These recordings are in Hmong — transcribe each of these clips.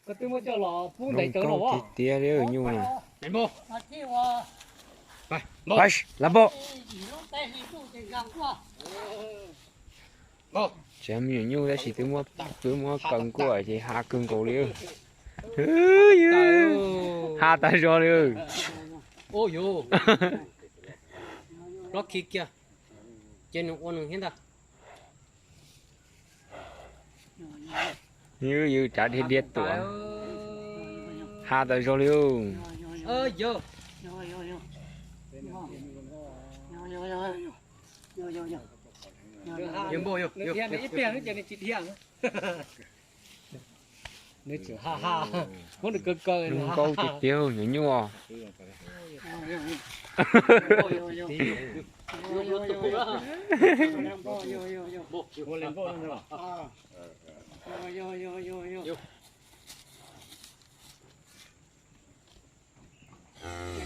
Koj twb muab coj los pub ntais cawv no tiag tiag li nyuj na. Lab npoj. Tsis yog me nyuam nyuj tab sis twb muab, twb muab kaw nkuaj ces ha kawg nkaus li. Ha tas zog li. Plob khi kiag, ces nws ua nws thiab ntag. Yus, yus tsav dhia dhia tuaj, ha tas zog li. Ib pliag ces nws tsis dhia. Nws tseem ha ha, muab nws kaw kaw. Zoo nkauj tiag tiag nyuam nyuj.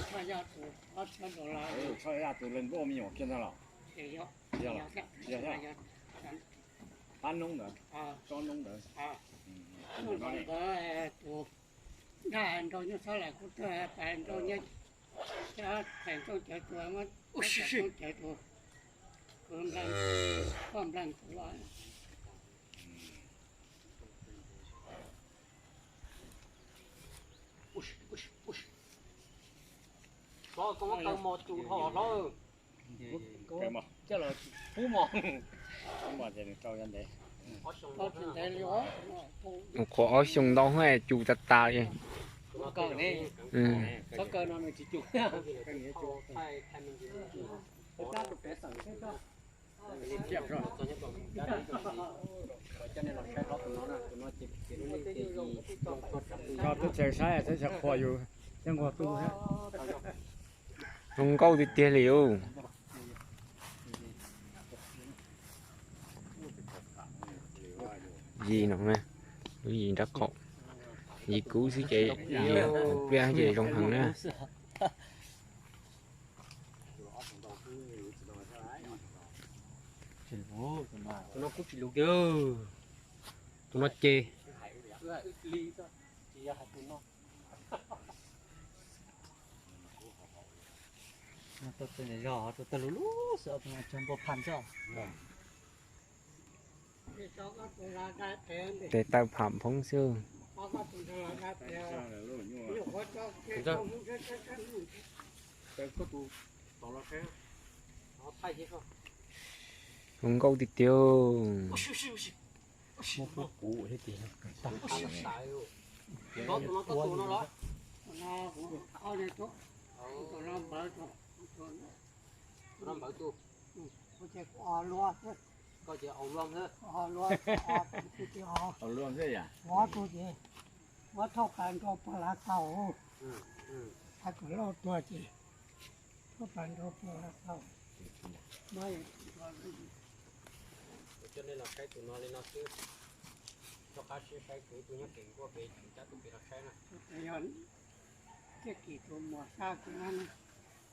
Tshaj yaj tus leej npauj me nyuam kiag ntag los? Yog, yog, pab noob ntawd, tsob noob ntawd. Tus daj nrau nyob sab lawm kuv tuaj pais nrau nyob, thaiv tsooj cawv tus, muab tsooj cawv tus, kuv npleeg, koj npleeg kuv los. Koj muab kaw mos cus dhos hlob. Coj los pub mos. Ua qhuav ob xyoo ntau cus tas tas li. Txhob kaw no nws tsis cus. Teb chaws saib teb chaws qhuas yus thiab nquag tu. Zoo nkauj tiag tiag li os. Yim no, lub yim nraub qaum, yim kub xwb ces, yim pliaj ces zoo heev na. Tus no kuj tsis lus kiag, tus no ces. Tuaj tawg lub lub xwb, cog npua phaj xwb. Tes taw pham phoob xwb. Zoo nkauj tiag tiag. Muab pub kuv thiab tiag. Muab thauj pas nrau puag lav tau, hais kom lauj tuag ces thauj pas nrau puag lav tau. Coj nej los saib tus no li no xwb. Rov qab sib saib kuv tus nyob pem nkuaj pem cab tus pem los saib na. Yog txiaj kim tus muam xya kiag na.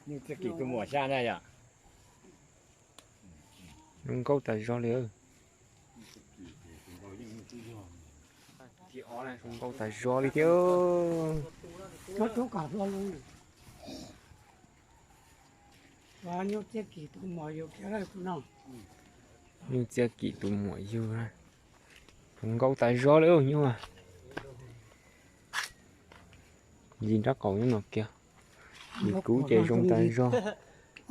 Yog txiaj kim tus muam xya na yom. Zoo nkauj tas zog li. Zoo nkauj tas zog li thiab. Tub kam hlo lub. Nyuj txiaj kim tus muam yug kiag tus no. Nyuj txiaj kim tus muam yug. Zoo nkauj tas zog li nyuj. Yim nraub qaum nyob no kiag. Yim kub ces zoo tas zog.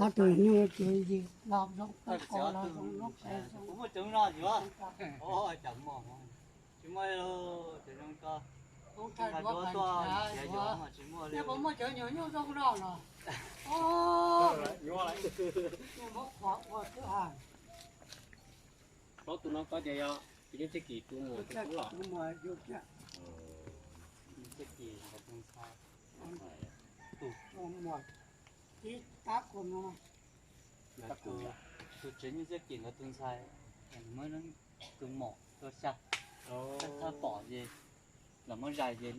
Ob tug nyuj ces yim los zoo tas zog. Tsis muaj, tsis muaj, tsis muaj. Puas muaj cov nyuag nyuj zoo no los? Muab qhuav ua xwb. Plaub tus no koj tias yog tus nyuj txiaj kim tus muam tus kub los? Nyuj txiaj kim nkawd tus ntxhais. Tus muam tib tab kuv no. Tus tsev nyuj txiaj kim nkawd tus ntxhais, muab tus muam rau xya. Txhaj pom ces los muab zais ces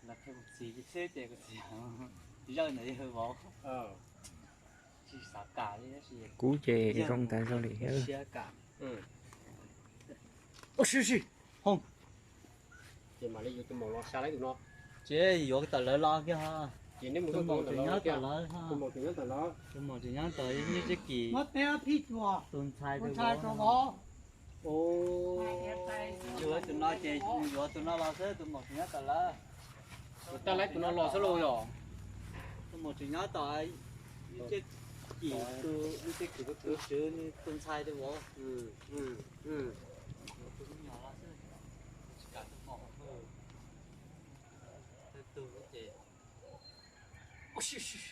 los qhia kuv txiv xwb ces kuv txiv zawj ntawd yawg vauv. Tsis xav kam li tab sis kub ces zoo tas zog li thiab. Siab kam. Ua si si, hoo. Ces mam li yuav tus maum los saib tus no. Ces yuav tawm lawv los kiag. Ces nej mus tus maum tseem nyob tawm lawv, tus maum tseem nyob tawm lawv, tus maum tseem nyob tawm ib tseb kis. Tus ntxhais tus no ces yuav tus no los xwb, tus maum tseem nyob tawm lawv. Yuav tau laib tus no los xwb lauj yom? Tus maum tseem nyob tawm ib tseb kis, tus tswv, tus ntxhais tus vauv. Tus me nyuam los xwb, tsis kam tus maum. Tus ces